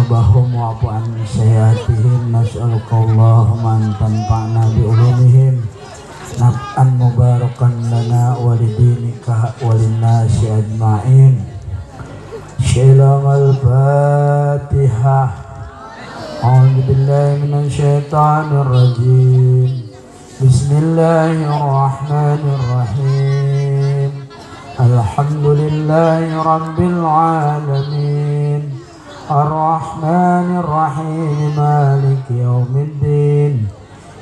dzunubahum wa'fu an sayyi'atihim. Nas'aluka Allahumma an tanfa'na bi ulumihim naf'an mubarakan lana wa lidinika wa linnasi ajma'in. Syilam al-Fatihah. A'udzu billahi minasyaitonir rajim. Bismillahirrahmanirrahim. Alhamdulillahi rabbil alamin. Arrahmanir rahim. Maliki yaumiddin.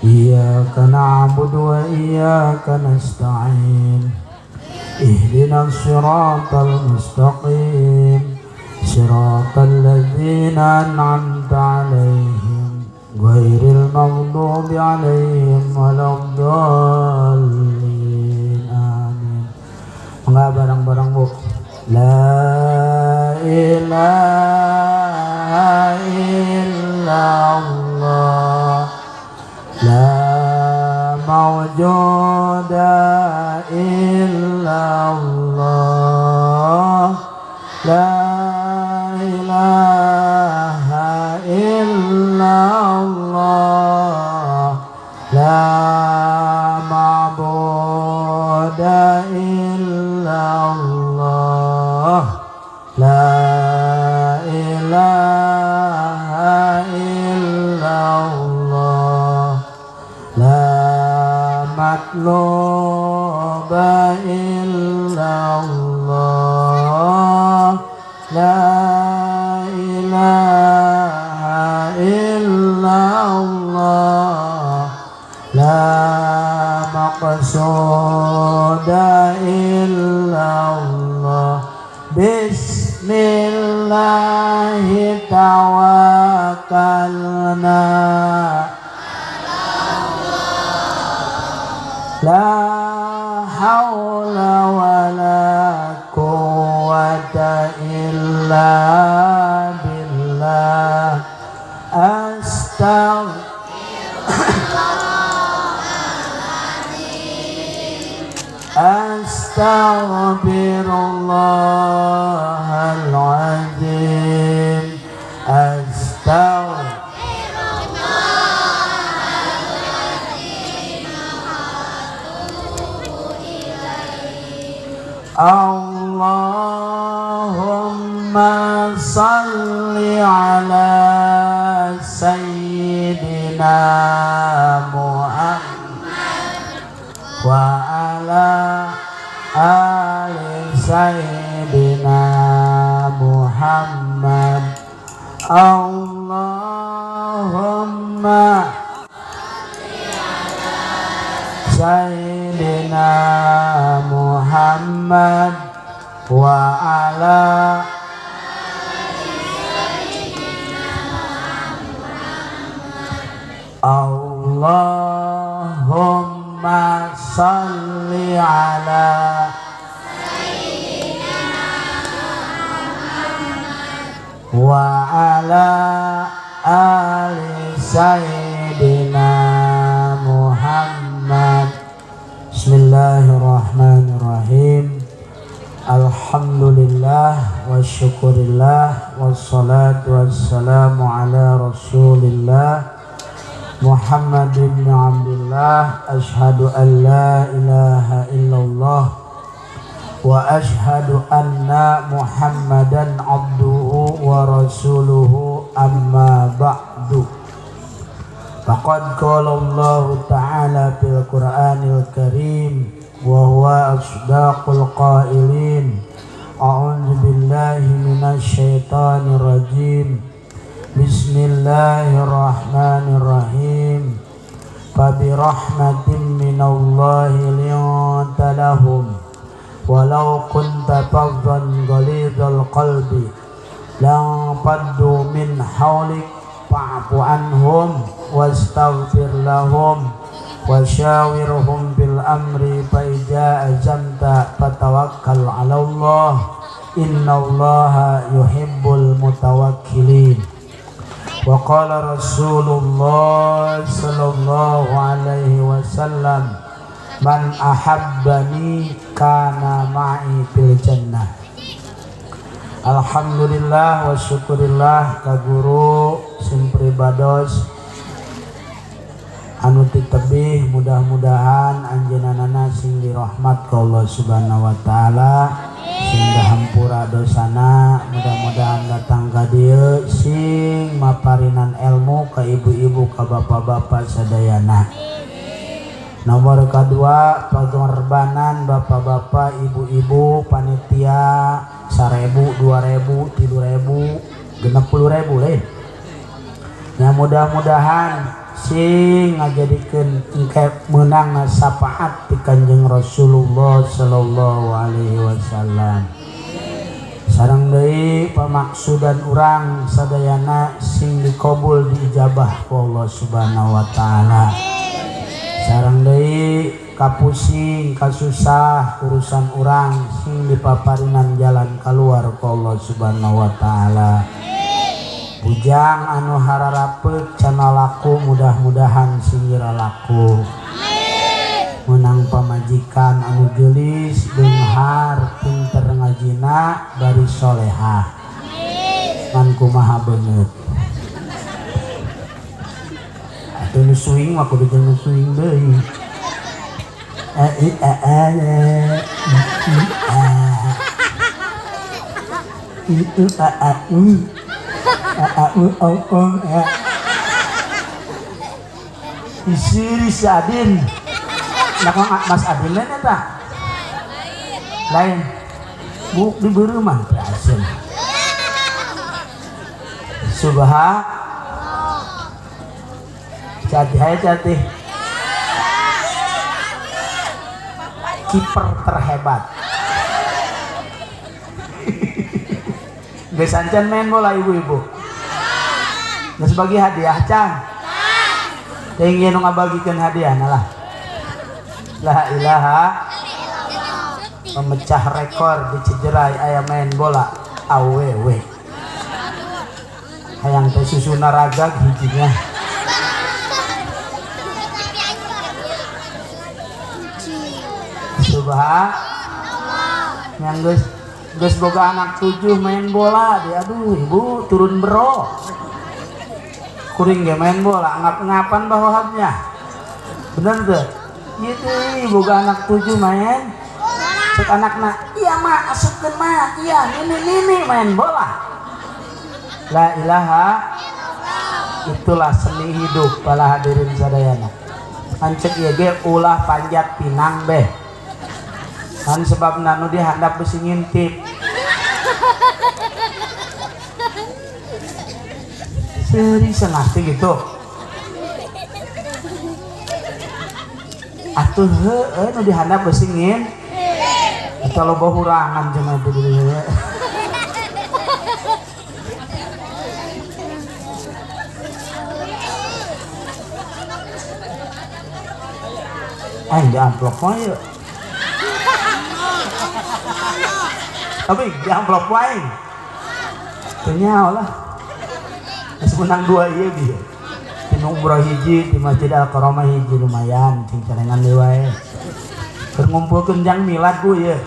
Iyyaka na'budu wa iyyaka nasta'in. Ihdinas siratal mustaqim. Siratal ladzina an'amta 'alaihim ghairil maghdubi 'alaihim waladdallin. Amin. Enggak barang-barang Bu. La ilaha illallah. La mawjuda illallah. La ilaha illallah. La ma'buda illallah. La ilaha illallah. La matluba illallah. La ilaha illallah. La maqsuda illallah. Bismillahi tawakkalna. La hawla wa la quwwata illa billah. Astaghfirullahaladzim. Astaghfirullahaladzim. Allahumma salli ala Sayyidina Muhammad wa ala ali Sayyidina Muhammad. Allahumma Sayyidina Muhammad wa ala Allahumma salli ala Sayyidina Muhammad wa ala ali Sayyidina Muhammad. Bismillahirrahmanirrahim. Alhamdulillah wa syukurillah wassalatu wassalamu ala Rasulillah Muhammad ibn Abdullah. Ashhadu an la ilaha illallah wa ashhadu anna Muhammadan abduhu wa rasuluhu, amma ba'du. Faqad qala Allah ta'ala fil Qur'anil Karim wa huwa asdaqul qailin. A'udzu billahi minasy syaithanir rajim. Bismillahirrahmanirrahim. Fa bi rahmatin minallahi linta lahum walau kunta faddan ghalidhal qalbi lan faddu min hawlik fa'fu anhum wastaghfir lahum wasyawirhum bil amri fa idza azamta fatawakkal 'ala Allah innallaha yuhibbul mutawakkilin. Wa qala Rasulullah sallallahu alaihi wasallam, man ahabbani kana ma'i fil jannah. Alhamdulillah wa syukurillah ka guru sim pribados anu titebih, mudah-mudahan anjeunna sing dirahmat ku Allah Subhanahu wa taala, sing dihampura dosana, mudah-mudahan datang ka dieu sing maparinan ilmu ka ibu-ibu ka bapak-bapak sadayana. Nomor kedua, pengorbanan bapak-bapak, ibu-ibu, panitia 1000, 2000, 3000, 60.000 lain. Ya mudah-mudahan sing ngajadikeun engke meunang syafaat ti Kanjeng Rasulullah sallallahu alaihi wasallam. Sareng deui pamaksudan urang sadayana sing dikabul diijabah ku Allah Subhanahu wa taala. Sareng deui kapusing kasusah urusan urang sing dipaparinan jalan keluar ku Allah Subhanahu wa taala. Bujang anu hararapeut cana laku mudah-mudahan sing geura laku. Menang pamajikan anu geulis, beunghar, pinter ngajina, bari solehah. Ngan kumaha beungeut. Atuh nu suing mah kudu jeung nu suing deui. E i e e e i a i u a a u a a u o o e. Isiri si Adin. Nah, kok Mas Adin lain eta? Lain. Buk di beureum mah teh aseun. Subha. Cati hai cati. Kiper terhebat. Geus ancan main bola ibu-ibu. Geus bagi hadiah can. Teuing ieu nu ngabagikeun hadiah lah. La ilaha. Pemecah rekor di Cijerai aya main bola awewe. Hayang teh susuna ragag hijinya. Subha. Yang geus boga anak 7 main bola dia, aduh ibu turun bro. Kuring ge main bola ngap-ngapan bahohabnya. Bener teu? Ieu teh boga anak 7 main. Cek anakna, iya mak asupkeun mak, iya nini nini main bola. La ilaha. Itulah seni hidup para hadirin sadayana. Ancek ieu ge ulah panjat pinang beh. Kan sebabna nu dihandap besi ngintip. Seri senah teh gitu. Atuh heueuh nu dihandap besi ngintip. Atau loba hurangan cenah teh di dieu. Di amplop mah ieu. Tapi di amplop wae. Teu nyaho lah. Geus menang 2 ieu ge. Di umroh hiji, di Masjid Al-Karomah hiji lumayan cing cerengan deui wae. Keur ngumpulkeun jang milad ku ieu.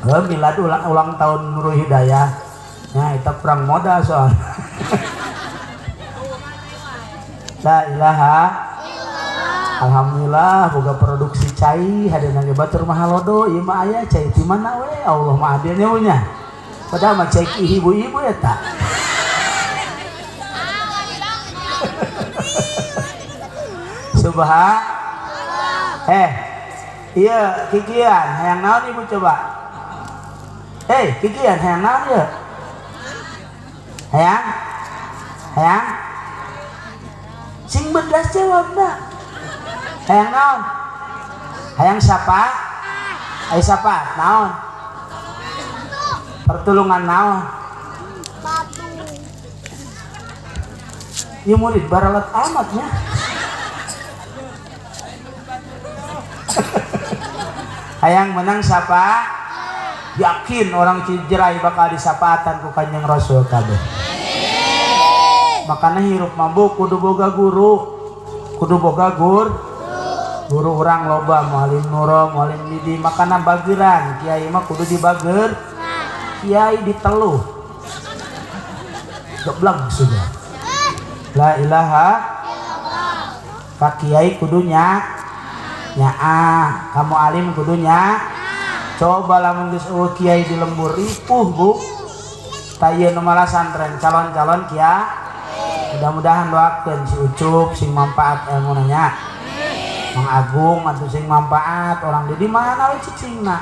Heuh milad ulang tahun Nurul Hidayah. Nah, eta kurang modal soal. La ilaha. Alhamdulillah boga produksi cai hadeuna ge batur mahalodo ieu mah aya cai ti mana we Allah mah adilnya nya. Padahal mah cai ibu-ibu eta. Subha. Iya kikian hayang naon ibu coba? Kikian hayang naon ieu? Hayang? Hayang? Sing bedas jawabna. Hayang naon? Hayang sapa? Ai sapa? Naon? Pertulungan naon? Batu. Ieu murid baralat amatnya. Hayang menang sapa? Yakin orang Cijerai bakal disapatan ku Kanjeng Rasul kabeh. Makanya hirup mabuk kudu boga guru, kudu boga guru urang loba mualim nuro, mualim didi, makana bageran kiai mah kudu dibager. kiai diteluh. Gebleng sudah. La ilaha illallah. Ka kiai kudunya nyaah, kamu alim kudunya. Coba lamun geus eueuh kiai di lembur ripuh, Bu. Tah ieu nu malah santren calon-calon kiai. Mudah-mudahan doakeun si Ucup sing manfaat ilmuna nya. Mang Agung atuh sing manfaat orang di mana we cicingna?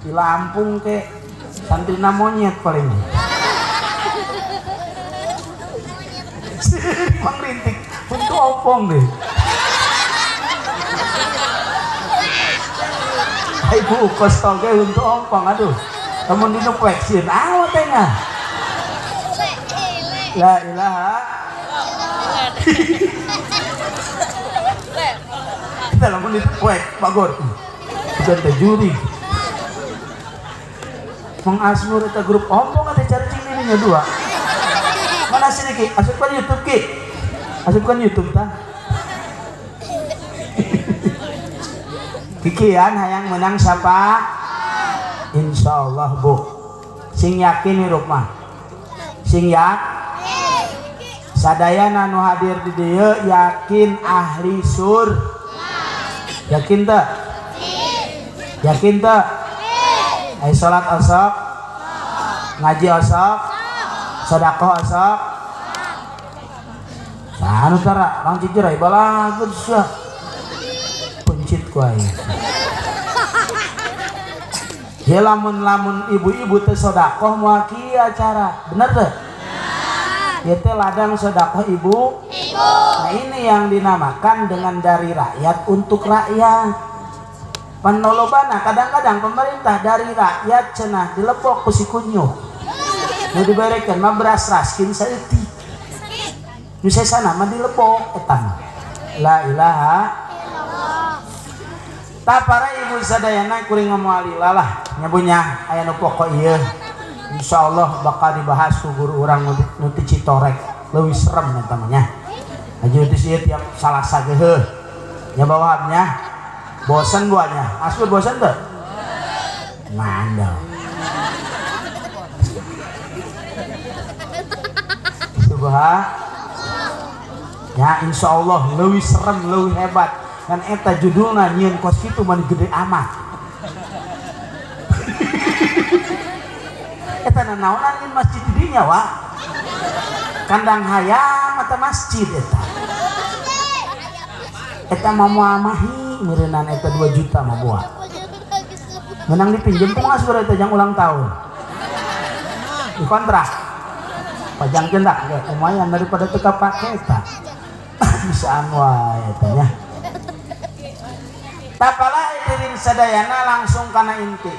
Di Lampung ke santrina monyet paling. Mang Rintik untuk ompong deh. Ibu kos toge untuk ompong aduh. Lamun dinu flexin awet teh nya. La ilaha. Kita lamun itu poek bagor. Bukan teh juri. Mang Asmur eta grup ompong teh cari cing dirinya dua. Mana sini Ki? Asupkan YouTube Ki. Asupkan YouTube tah. Kikian hayang menang siapa? Insyaallah Bu. Sing yakin hirup mah. Sing ya. Sadayana nu hadir di dieu yakin ahli sur. Yakin teu? Yakin teu? Ai salat osok, ngaji osok, sedekah osok. Anu tara, orang jujur ai balageun sia. Pencit ku aing. Ya lamun-lamun ibu-ibu teh sedekah moal kieu acara. Bener teu? Ya teh ladang sedekah ibu. Nah ini yang dinamakan dengan dari rakyat untuk rakyat. Penolobana kadang-kadang pemerintah dari rakyat cenah dilepok ku si kunyuh. Nu diberekeun mah beras raskin saeutik. Nu sesana mah dilepok eta mah. La ilaha illallah. Tah para ibu sadayana kuring ngomong alila lah nyabunya aya nu pokok ieu. Insyaallah bakal dibahas ku guru urang nu ti Citorek. Leuwih serem eta mah nya. Haji teh ieu tiap Salasa ge heuh. Nya bawahannya bosen buahnya. Mas Pur bosen tuh? Mandau. Subhan. Ya insyaallah leuwih serem, leuwih hebat. Dan eta judulna nyieun kos kitu mah gede amat. Eta nanaonan nyieun masjid di dinya wa. Kandang hayam atau masjid eta. Eta mah moal mahi meureunnan eta 2 juta mah buah. Menang dipinjem kumaha saudara eta jang ulang tahun. Dikontrak. Pajangkeun dak ge lumayan daripada teu kapake eta. Bisaan wae eta nya. Tapala hadirin sadayana langsung kana inti.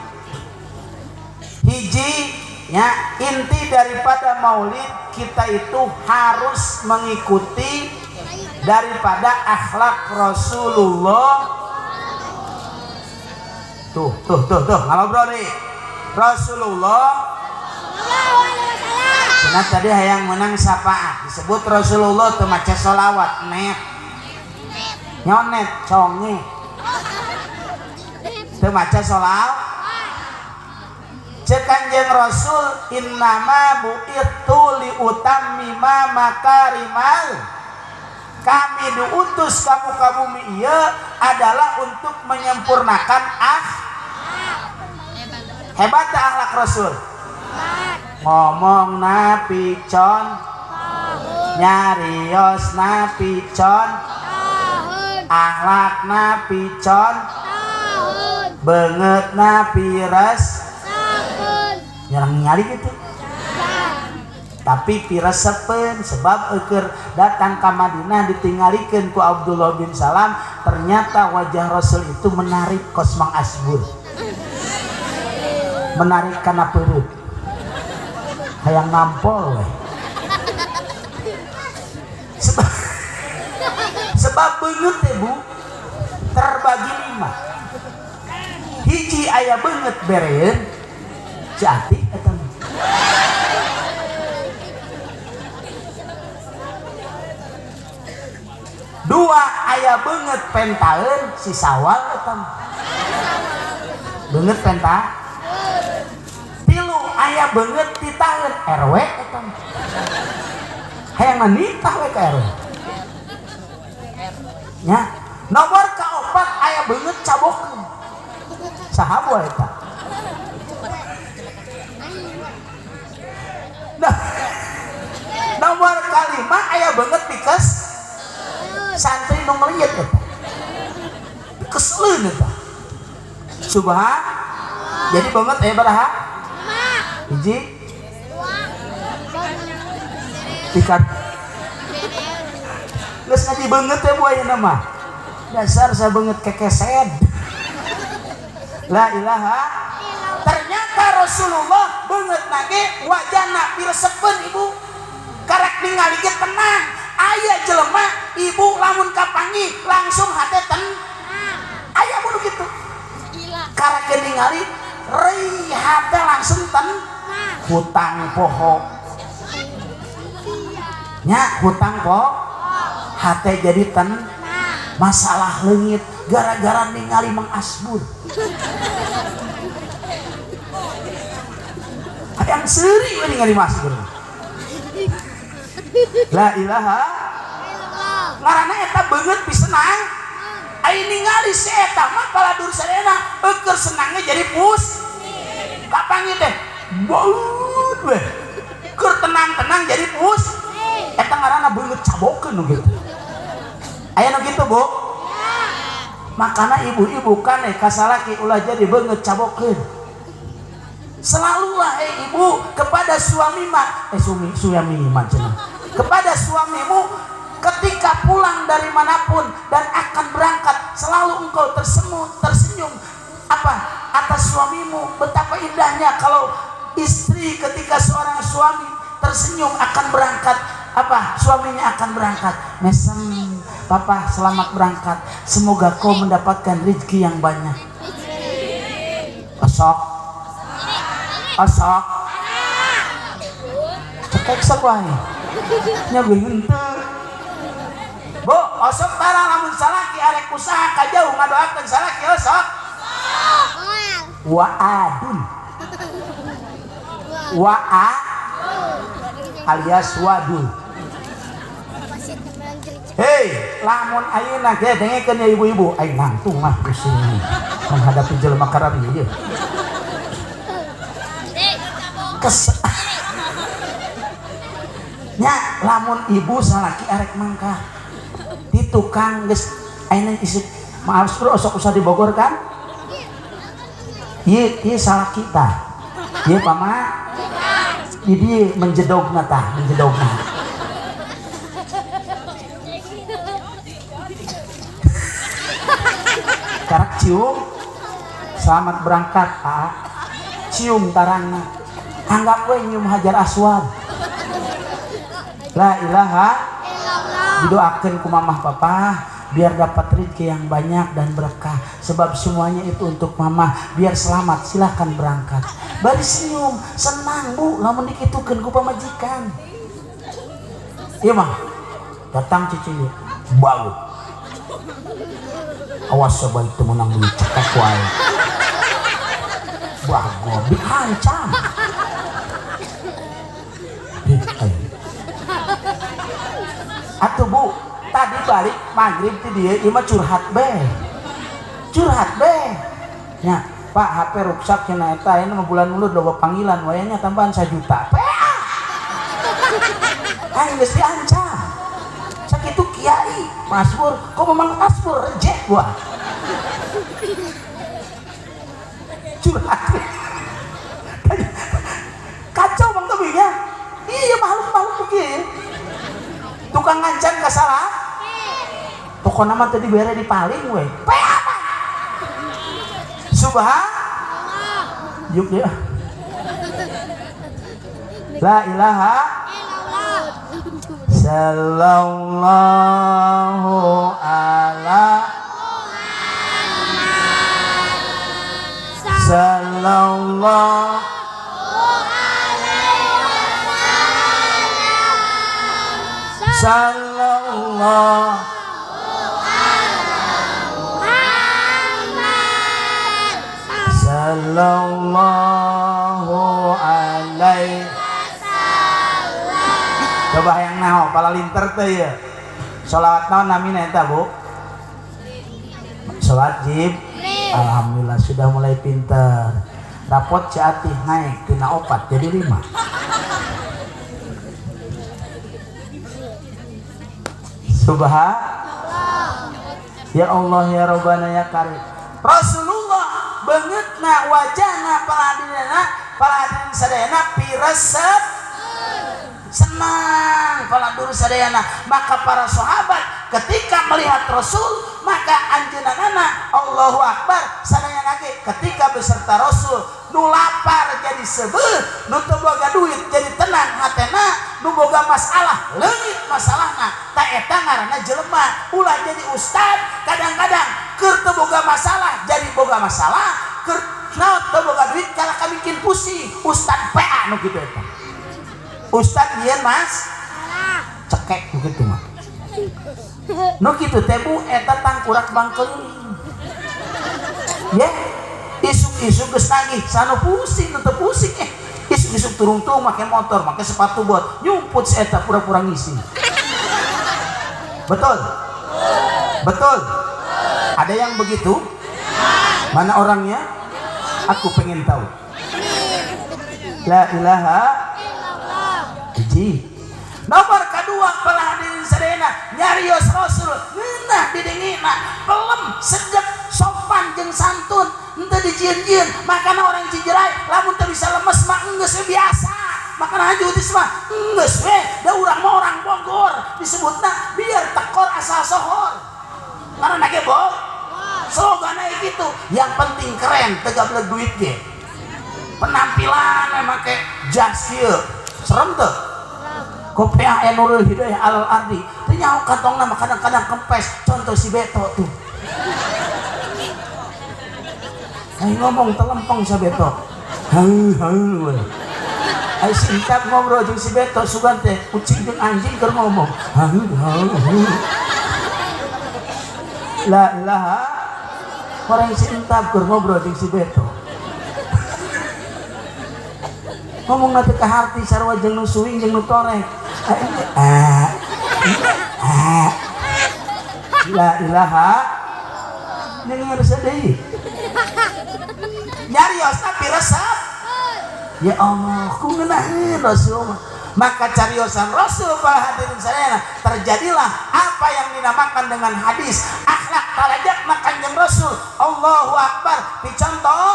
Hiji nya inti daripada maulid kita itu harus mengikuti daripada akhlak Rasulullah. Tuh tuh tuh tuh ngobrol nih. Rasulullah. Cenah tadi hayang menang syafaat disebut Rasulullah teu maca sholawat net. Nyonet conge. Teu maca sholawat. Cek Kanjeng Rasul innama bu'ithu li utammima makarimal. Kami diutus ka muka bumi ieu adalah untuk menyempurnakan hebat akhlak Rasul. Ngomong napi con, nyarios napi con, akhlak napi con, beungeut napi res, nyerang nyali gitu. Tapi piresepeun sebab eueur datang ka Madinah ditinggalikeun ku Abdullah bin Salam, ternyata wajah Rasul itu menarik kos Mang Asbur. Menarik kana perut. Hayang nampol we. Sebab beungeut teh Bu terbagi 5. Hiji aya beungeut bereun jati eta mah. Dua aya beungeut pentaeun si sawal eta mah. Beungeut penta. Tilu aya Aya beungeut titaheun RW eta mah. Hayang nitah we ka RW. Nya, nomor kaopat aya beungeut cabokeun. Saha boe eta? Nah, nomor kalima aya beungeut pikes santri nu ngeliet eta. Keseleun eta. Subhan. Jadi beungeut aya baraha? Hiji. Tikat. Geus ngaji beungeut teh bu ayeuna mah. Dasar saya beungeut kekeset. La ilaha. Ternyata Rasulullah beungeut nage wajahna piresepeun ibu. Karek ningali ge tenang. Aya jelema ibu lamun kapanggih langsung hate ten. Aya mun kitu. Karek ningali rei hate langsung ten. Hutang poho. Nya hutang po. Hate jadi ten. Masalah leungit gara-gara ningali Mang Asbur. Hayang seuri we ningali Mang Asbur. La ilaha illallah. Ngaranna eta beungeut pisenang. Ai ningali si eta mah paladur sadayana eueur senangnya jadi pus. Kapanggih teh baut we. Keur tenang-tenang jadi pus. Eta ngaranna beungeut cabokeun nu kitu. Aya nu kitu, Bu? Makana ibu-ibu kane ka salaki ulah jadi beungeut cabokeun. Selalulah ibu kepada suami mah suami mah cenah. Kepada suamimu ketika pulang dari manapun dan akan berangkat selalu engkau tersenyum apa atas suamimu. Betapa indahnya kalau istri ketika seorang suami tersenyum akan berangkat, apa suaminya akan berangkat. Mesem, papa selamat berangkat, semoga kau mendapatkan rezeki yang banyak. Osok osok cekek sok wae nya henteu. Bu, osok tara lamun salaki arek usaha ka jauh ngadoakeun salaki osok. Wa'adun. Wa'a alias wadul. Hei, lamun ayeuna ge dengekeun ya ibu-ibu, aing nangtung mah pusing menghadapi jelema karab ieu. Kes. Nya lamun ibu salaki arek mangkah di tukang geus ayeuna isuk maaf bro osok usah di Bogor kan? Ieu ieu salaki tah. Ieu pama di dieu menjedogna tah, menjedogna. Karak cium, selamat berangkat, ah. Cium tarangna. Anggap we nyium Hajar Aswad. La ilaha illallah. Didoakeun ku mamah papa biar dapat rezeki yang banyak dan berkah, sebab semuanya itu untuk mama, biar selamat, silahkan berangkat. Bari senyum, senang bu, lamun dikitukeun ku pamajikan. Iya mah, datang cucu bau. Awas sebab teu meunang duit cekek wae. Wah, gobi ancam. Atuh bu, tadi balik maghrib ti dieu ieu mah curhat be. Curhat be. Nya, Pak HP ruksak cenah eta ayeuna mah bulan mulud loba panggilan wayahnya tambahan 1 juta. Pea. Aing geus diancam. Sakitu kiai, Masbur, kok memang Masbur rejek gua. Curhat. Kacau Bang Tobi nya. Iya makhluk-makhluk kieu. Tukang ngancam ka salah. Pokona mah tadi bere di paling we. Pea. Subhanallah. Yuk ya. La ilaha illallah. Sallallahu ala Muhammad. Sallallahu alaihi wasallam. Sallallahu Muhammad. Sallallahu alaihi Coba hayang naho palalinter teh ya. Sholawat naon namina eta, Bu? Sholat jib. Alhamdulillah sudah mulai pinter. Rapot Ciatih naik tina 4 jadi 5. Subhan ya Allah ya Rabbana ya Karim. Rasulullah beungeutna wajahna paladinna paladin sadayana piresep senang paladur sadayana. Maka para sahabat ketika melihat Rasul maka anjeunna Allahu Akbar sadayana ge ketika beserta Rasul nu lapar jadi seubeuh, nu teu boga duit jadi tenang hatena, nu boga masalah leungit masalahna. Ta eta ngaranna jelema ulah jadi ustad kadang-kadang keur teu boga masalah jadi boga masalah, keur naon teu boga duit kalah ka bikin pusing. Ustad PA nu kitu eta. Ustad ieu Mas cekek nu kitu mah. Nu kitu teh Bu eta tangkurak bangkeuling. Ye, isuk-isuk geus nagih sanu pusing nu teu pusing isuk-isuk turung-turung make motor, make sepatu bot, nyumput si eta pura-pura ngisi. Betul? Betul? Ada yang begitu? Mana orangnya? Aku pengen tahu. La ilaha hiji. Nomor kedua hadirin sadayana nyarios Rasul ngeunah didengina pelem sedep sopan jeung santun henteu dijieun-jieun. Makana orang Cijerai lamun teu bisa lemes mah enggeus we biasa. Makana haji utis mah enggeus we da urang mah orang Bogor disebutna biar tekor asal sohor. Karena ge bog sloganna gitu, yang penting keren teu gablek duit ge. Penampilan make jas kieu serem teu? Kopiah Nurul Hidayah alal ardi teu nyaho kantongna mah kadang-kadang kempes. Contoh si Beto tuh. Aing ngomong telempeng si Beto. Heuh heuh we. Ai si Incap ngobrol jeung si Beto sugan teh kucing jeung anjing keur ngomong. Heuh heuh. La ilaha orang si Incap keur ngobrol jeung si Beto. Ngomong nanti ke hati sarua jeung nu suing jeung nu torek. La ilaha nyengar sedih. Nyarios tapi resep. Ya Allah, ku ngeunaheun Rasul. Maka cariosan Rasul para hadirin sadayana terjadilah apa yang dinamakan dengan hadis akhlak talajakna Kanjeng Rasul. Allahu Akbar dicontoh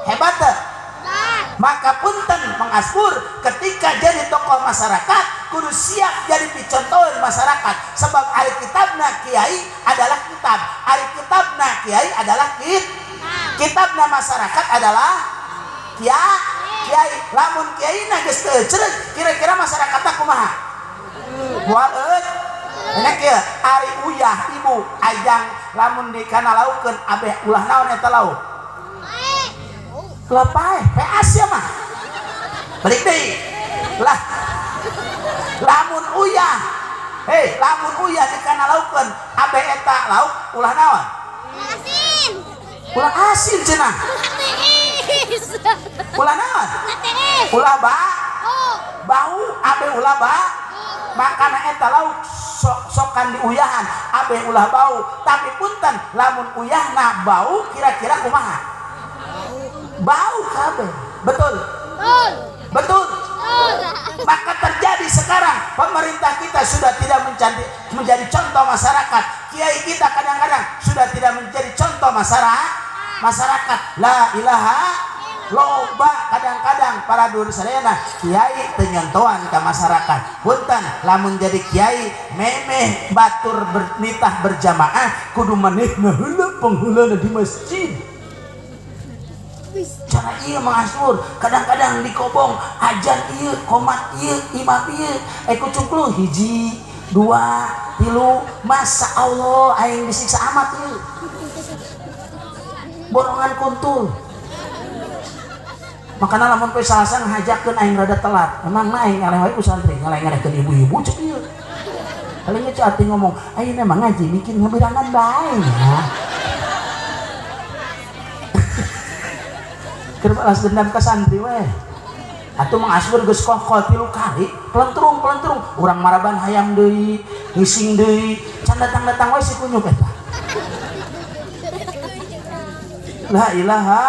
hebat teu? Maka punten mengasbur ketika jadi tokoh masyarakat kudu siap jadi dicontohin masyarakat. Sebab ari kitabna kiai adalah kitab, ari kitabna kiai adalah kitabna masyarakat adalah kiai. Lamun kiaina geus teu ecreg kira-kira masyarakatna kumaha? Moal enak kieu ari uyah ibu ajang lamun dikana laukeun abeh ulah naon eta lauk? Lepai, PAS ya mah. Balik deui. Lah. Lamun uyah. Hei, lamun uyah dikana laukeun, abe eta lauk ulah naon? Asin. Ulah asin cenah. Ulah naon? Ulah ba. Bau abe ulah ba. Makana eta lauk sokan diuyahan, abe ulah bau. Tapi punten lamun uyahna bau kira-kira kumaha? Bau kabeh. Betul? Betul. Maka terjadi sekarang pemerintah kita sudah tidak menjadi contoh masyarakat. Kiai kita kadang-kadang sudah tidak menjadi contoh masyarakat. La ilaha loba kadang-kadang para dulur sadayana kiai teu nyontohan ka masyarakat. Punten lamun jadi kiai memeh batur bernitah berjamaah kudu manehna heula pangheulana di masjid. Cara ieu Mang Asmur kadang-kadang dikobong ajan ieu komat ieu imam ieu kucuklu hiji dua tilu masa Allah aing disiksa amat ieu borongan kuntul. Makana lamun poe Salasa ngajakeun aing rada telat emang mah aing ngaleh wae ku santri ngaleh-ngalehkeun ibu-ibu cek ieu paling ge ati ngomong ayeuna mah ngaji bikin ngabirangan bae ya. Keur balas dendam ka santri we. Atuh Mang Asbur geus kokol 3 kali, pelentrung-pelentrung, urang maraban hayam deui, ngising deui, can datang-datang we si kunyuk eta. La ilaha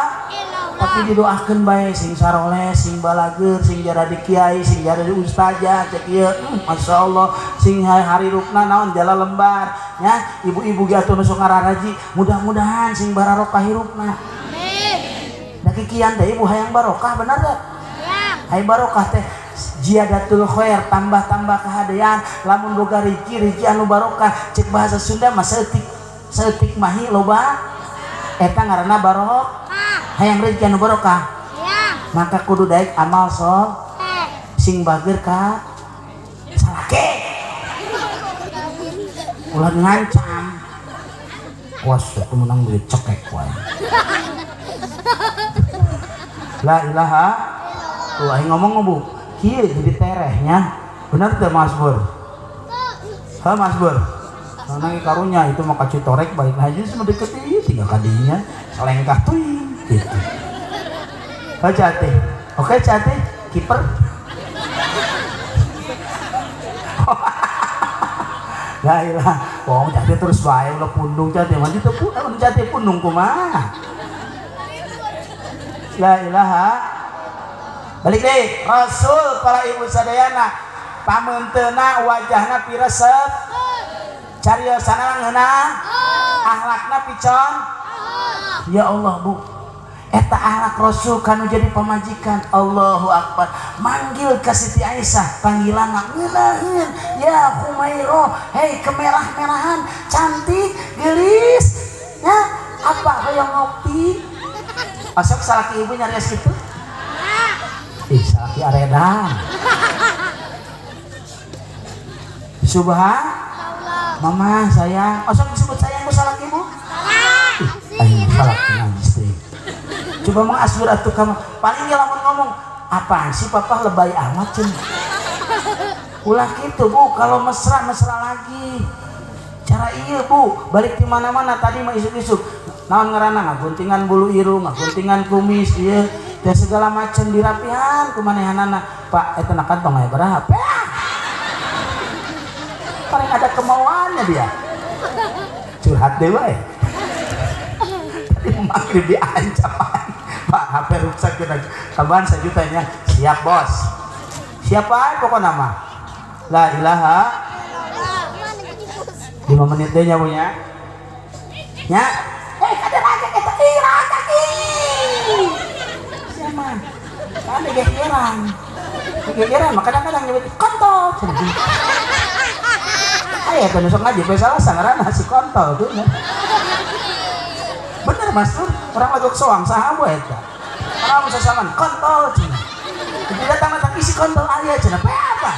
tapi didoakeun bae sing saroleh, sing balageur, sing jaradi kiai, sing jaradi ustazah cek ieu. Masyaallah, sing harirupna naon jala lembar nya, ibu-ibu ge atuh nu sok ngararaji, mudah-mudahan sing bararokah hirupna. Amin. Da kikian teh ibu hayang barokah bener teh? Hayang barokah teh ziyadatul khair, tambah-tambah kahadean, lamun boga rezeki, rezeki anu barokah, cek bahasa Sunda mah saeutik saeutik mahi loba eta ngaranna barokah. Hayang rezeki anu barokah maka kudu daek amal sol sing bager ka salake ulah ngancam was aku menang duit cekek wae. La ilaha tuh aing ngomong bu kieu jadi terehnya bener teu Mas Bur? Ha Mas Bur? Nang karunya itu mah kacitorek balik lagi semua deket ieu tinggal kadinya selengkah tuing gitu. Oh Cati, oke Cati, kiper. La ilaha, wong Cati terus bae ulah pundung Cati, mah teu pundung Cati pundung kumaha. La ilaha. Balik deui, Rasul para ibu sadayana pameunteuna wajahna piresep, cariosana ngeunah, akhlakna picon. Ya Allah bu, eta akhlak Rasul kanu jadi pamajikan. Allahu Akbar, manggil ka Siti Aisyah panggilanna ngeunaheun, ya Humairah, hei kemerah-merahan, cantik, geulis, nya apa hoyong ngopi? Osok salaki ibu nyarios kitu? Ih, salaki aredan. Subhan, mama sayang, osok disebut sayang ku salaki ibu? Ih, aing salaki najis teh. Coba Mang Asbur atuh kamu paling dia lamun ngomong apaan sih papa lebay amat cen. Ulah kitu bu, kalau mesra mesra lagi. Cara iya bu, balik di mana-mana tadi mah isuk-isuk. Naon ngaranna ngaguntingan bulu irung, ngaguntingan kumis ieu dan segala macam dirapihan kumanehanana. Pak eta na kantong aya berapa? Paling ada kemauannya dia. Curhat deui wae. Tadi maghrib diancam. Pak HP rusak kita tambahan 1 jutanya. Siap bos. Siapa pokoknya nama? La ilaha. 5 menit deh nyabunya. Ya. Ada raja kita ih raja ih. Siapa? Ada gegeran. Gegeran mah kadang-kadang nyebut kontol. Aya teh nu sok ngaji poe Salasa ngaranna si kontol tuh. Bener Mas Nur, orang lagok soang saha we eta. Orang sasaman kontol cenah. Jadi datang-datang isi kontol aya cenah apa?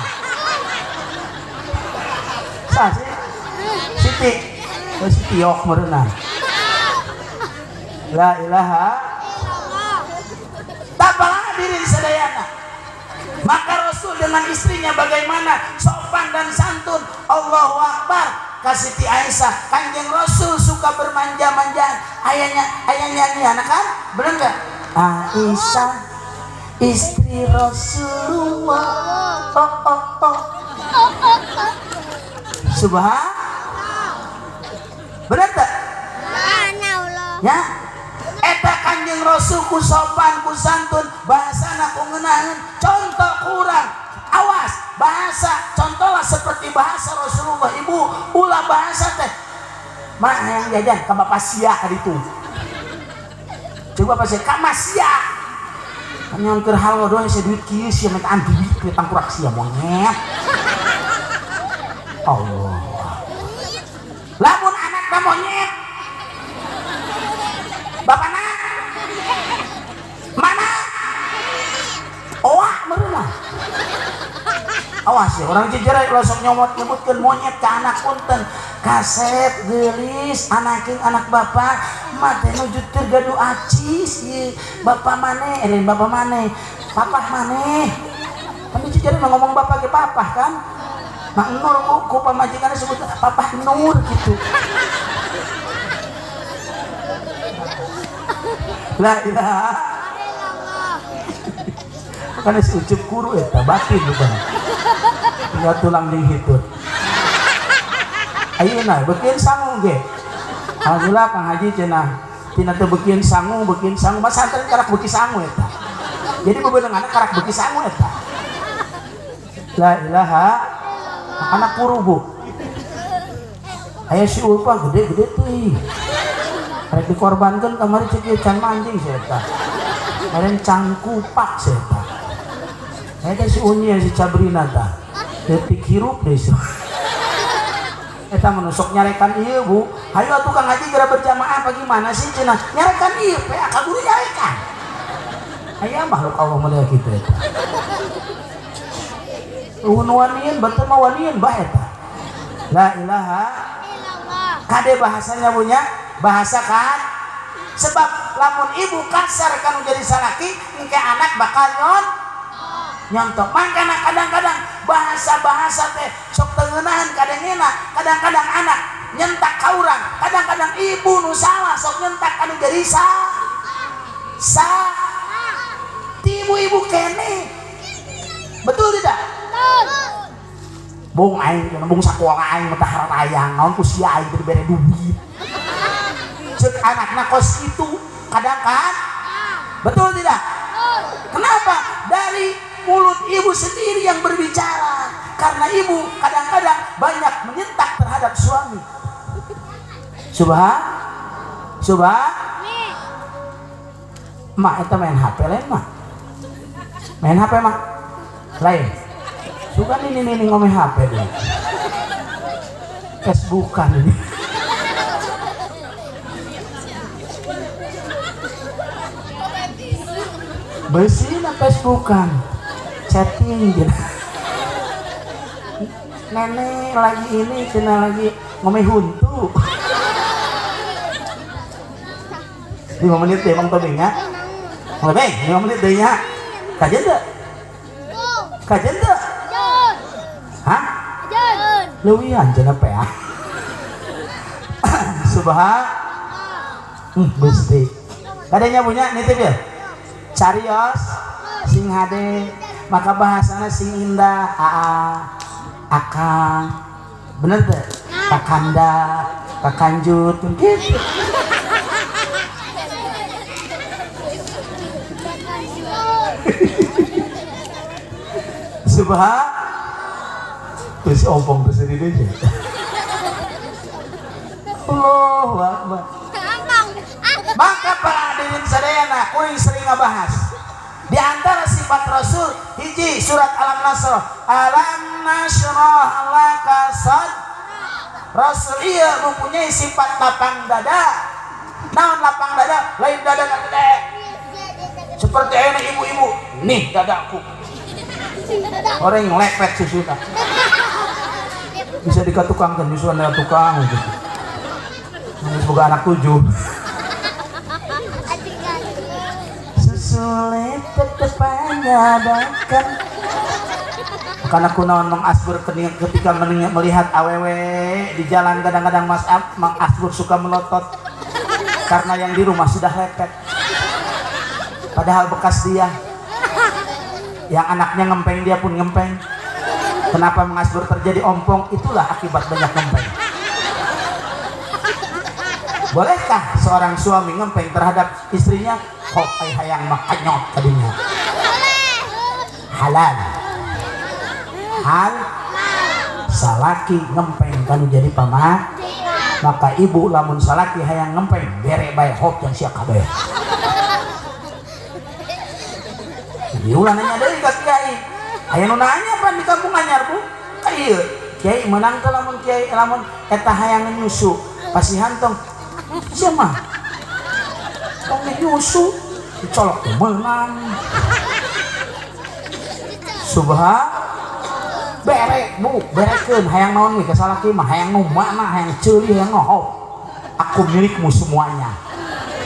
Sah sih? Siti. Oh si Tiok meureunna. La ilaha tabalah diri sadayana. Maka Rasul dengan istrinya bagaimana sopan dan santun. Allahu Akbar. Kasih Siti Aisyah, Kanjeng Rasul suka bermanja-manjaan. Ayahnya, ayahnya nih anak kan? Bener nggak? Aisyah istri Rasulullah. Oh oh oh. Subhan. Bener tak? Ya. Eta Kanjeng Rasul ku sopan ku santun, bahasana ku ngeunaheun, contoh kurang. Awas, bahasa contohlah seperti bahasa Rasulullah ibu, ulah bahasa teh. Mah hayang jajan ka bapak sia ka ditu. Coba bapak sia ka mas sia. Kanyon keur halo doa sia duit kieu sia mintaan duit kieu tangkurak sia monyet. Allah. Lamun anakna monyet. Bapana mana? Oak meureunna. Awas ya, orang jejerai langsung nyomot nyebutkeun monyet ke anak punten. Kasep geulis anakeun anak bapak mah teh nuju teu gaduh acis ieu bapak maneh, lain bapak maneh, papah maneh. Kan jejerai mah ngomong bapak ke papah kan? Mak Nur bu, ku pamajikanna sebut papah Nur gitu. La ilaha. Kan si Ucup kuru eta batin bukan. Tinggal tulang jeung hitut. Ayeuna beukeun sangu ge. Alhamdulillah Kang Haji cenah tina teu beukeun sangu, mas santren karak beuki sangu eta. Jadi bebeunanganna karak beuki sangu eta. La ilaha makana kuru bu. Aya si Ulfa gede-gede teuing. Rek dikorbankeun kamari cek ieu can mancing si eta. Kemarin cangkupak si eta. Eta si Unyi si Cabrina tah. Detik hirup deh si. Eta menusuk nyarekan ieu bu. Hayu atuh Kang Haji geura berjamaah bagaimana sih cenah? Nyarekan ieu PA kaburu nyarekan. Aya makhluk Allah mulia kitu eta. Uhun wanian batur mah wanian bah eta. La ilaha illallah. Kade bahasanya punya bahasa kan? Sebab lamun ibu kasar kan jadi salaki, engke anak bakal nyontok. Makana kadang-kadang bahasa-bahasa teh sok teu ngeunahan kadangena, kadang-kadang anak nyentak ka urang, kadang-kadang ibu nu salah sok nyentak anu jadi sa ti ibu-ibu kene. Betul tidak? Betul. Bung aing bung sakola aing mah harayang naon ku sia aing teu dibere duit. Ceuk anakna kos kitu kadang kan? Betul tidak? Kenapa? Dari mulut ibu sendiri yang berbicara. Karena ibu kadang-kadang banyak menyentak terhadap suami. Subhan, subhan. Mak eta main HP lain mak. Main HP mak. Lain. Suka ini ngomong HP deh. Facebookan ini. Besi na Facebookan. Chatting gitu. Nenek lagi ini kena lagi ngomong huntu. 5 menit deh Bang Tobing ya. Bang Tobing 5 menit deh ya. Kajian teu? Kajian teu? Hah? Leuwihan cenah pe ah. Subhan. Gusti. Kadanya punya nitip ya. Carios sing hade maka bahasana sing indah aa akang bener teu? Kakanda, kakanjut gitu. Subhan. Terus ompong terus ini deh. Allahu Akbar. Maka para hadirin sadayana kuring sering ngabahas di antara sifat Rasul hiji surat Alam Nasrah, alam nasrah laka sadrak. Rasul ieu mempunyai sifat lapang dada. Naon lapang dada? Lain dada gede. Seperti ayeuna ibu-ibu, nih dadaku. Orang lepet susuna. Bisa dikatukangkan nyusuan dengan tukang gitu. Geus boga anak 7. Susu lepet tepanyadakan. Karena kunaon Mang Asbur ketika melihat awewe di jalan kadang-kadang Mas Mang Asbur suka melotot karena yang di rumah sudah lepet. Padahal bekas dia. Yang anaknya ngempeng dia pun ngempeng. Kenapa Mang Asbur terjadi ompong? Itulah akibat banyak ngempeng. Bolehkah seorang suami ngempeng terhadap istrinya? Kok ai hayang mah kanyot tadinya. Halal. Hal salaki ngempeng kanu jadi pamah. Maka ibu lamun salaki hayang ngempeng bere bae hop yang sia kabeh. Ieu ulah nanya deui ka kiai. Aya nu nanya pan di kampung anyar bu. Ka ieu kiai meunang teu lamun kiai lamun eta hayang nyusu pasihan tong. Sia mah tong nyusu dicolok teh meunang. Subhan bere bu berekeun hayang naon we ka salaki mah hayang nu mana hayang ceuli hayang ngohop. Aku milikmu semuanya.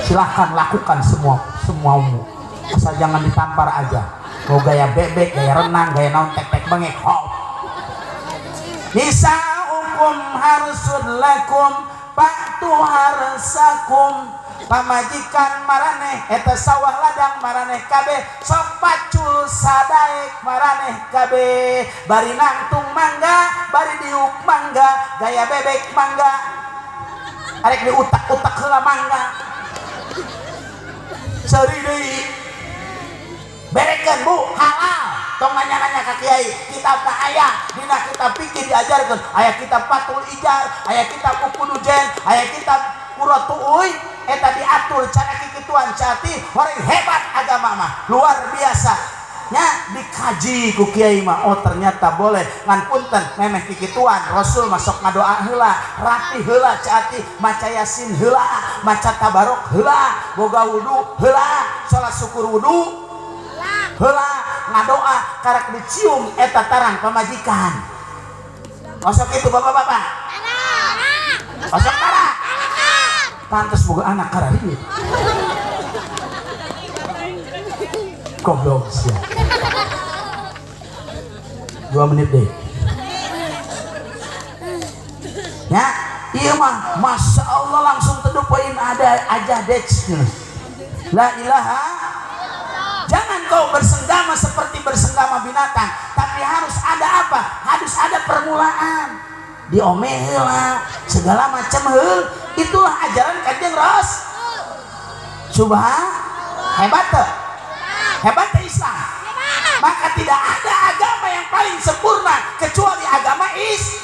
Silahkan lakukan semua semuamu. Asal jangan ditampar aja. Mau gaya bebek, gaya renang, gaya naon tek-tek bengek hop. Nisa'ukum harsun lakum fa'tu harsakum Pamajikan maraneh, eta sawah ladang maraneh kabeh, sok pacul sadaek maraneh kabeh, bari nangtung mangga, bari diuk mangga, gaya bebek mangga, arek diutak-utak heula mangga. Seuri deui. Berekeun, Bu, halal. Tong nanya-nanya ka kiai, kitabna aya, dina kitab fikih diajarkeun, aya kitab Fathul Ijar, aya kitab Uqudul, aya kitab Qurratu Uy, eta diatur cara kikituan cati orang hebat agama mah luar biasa nya, dikaji ku kiai mah. Oh, ternyata boleh. Ngan punten, memeh kikituan Rasul masuk ngadoa heula, rapi heula cati, maca Yasin heula, maca Tabarok heula, boga wudu heula, salat syukur wudu heula, ngadoa karak dicium eta tarang pamajikan. Osok itu, bapak-bapak, osok tara pantes boga anak kararieu, goblok sia. 2 menit deh ya. Iya mah, masya Allah, langsung to the point, ada aja deh. La ilaha. Jangan kau bersenggama seperti bersenggama binatang, tapi harus ada apa? Harus ada permulaan, diomel lah segala macam hel. Itulah ajaran Kanjeng Ros. Subhan, hebat tuh, hebat tuh Islam. Maka tidak ada agama yang paling sempurna kecuali agama is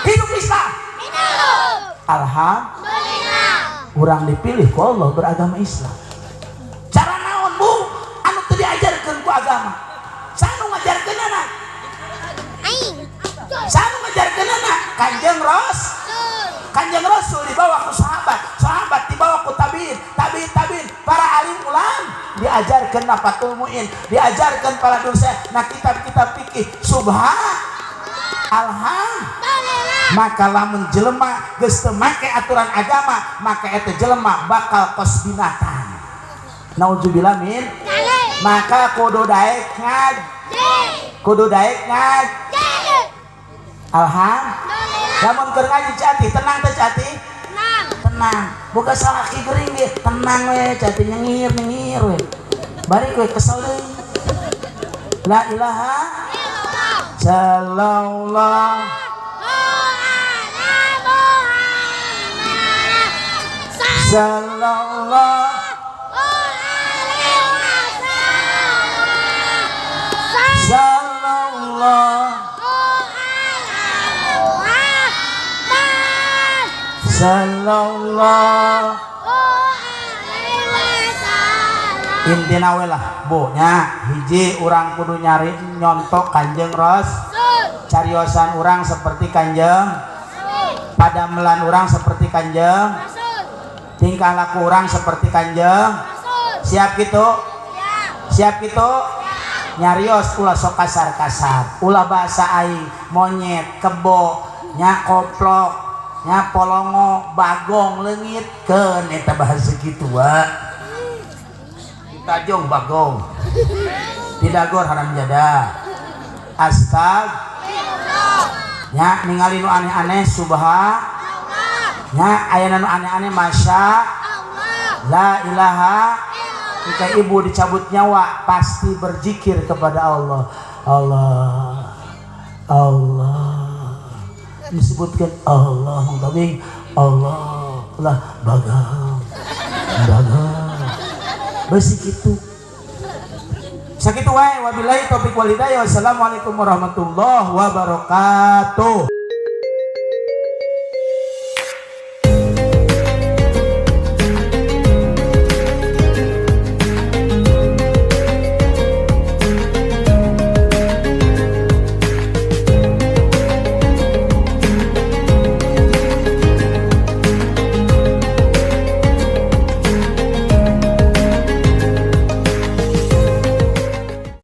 hidup Islam. Alhamdulillah, orang dipilih ku Allah beragama Islam. Cara naon, Bu, anu teu diajarkeun ku agama? Sanu ngajarkeun anak, sanu ngajarkeun anak Kanjeng Ros. Kanjeng Rasul dibawa ku sahabat, sahabat dibawa ku tabiin, tabiin, tabiin, para alim ulam, diajarkan Nafatul Muin, diajarkan para dosen, nah kitab-kitab fikih. Subhan, alhamdulillah. Maka lamun jelema geus teu make aturan agama, maka eta jelema bakal kos binatang, naudzubillah min. Maka kudu daek ngaj, kudu daek ngaj. Alhamdulillah, lamun keur ngaji cati tenang teh, cati tenang. Bukan salaki gering ge tenang we, cati nyengir nyengir we, bari we kesel deui. La ilaha sallallahu sallallahu sallallahu sallallahu. Intina we lah, Bu, nya. Hiji, urang kudu nyari nyontok Kanjeng Ros, cariosan urang seperti Kanjeng, padamelan urang seperti Kanjeng, tingkah laku urang seperti Kanjeng. Siap gitu? Siap gitu? Nyarios ulah sok kasar-kasar, ulah bahasa aing monyet, kebo nya, koplok nya, polongo, bagong, leungit keun eta bahasa kitu wa. Ditajong bagong, didagor haram jadah. Astag nya, ningali nu aneh-aneh subha nya, aya nu aneh-aneh masya la ilaha. Jika ibu dicabut nyawa pasti berzikir kepada Allah, Allah, Allah, disebutkan Allah, tabing Allah lah, bagang bagang besi gitu sakit wae. Wabillahi taufik wal hidayah, wassalamualaikum warahmatullahi wabarakatuh.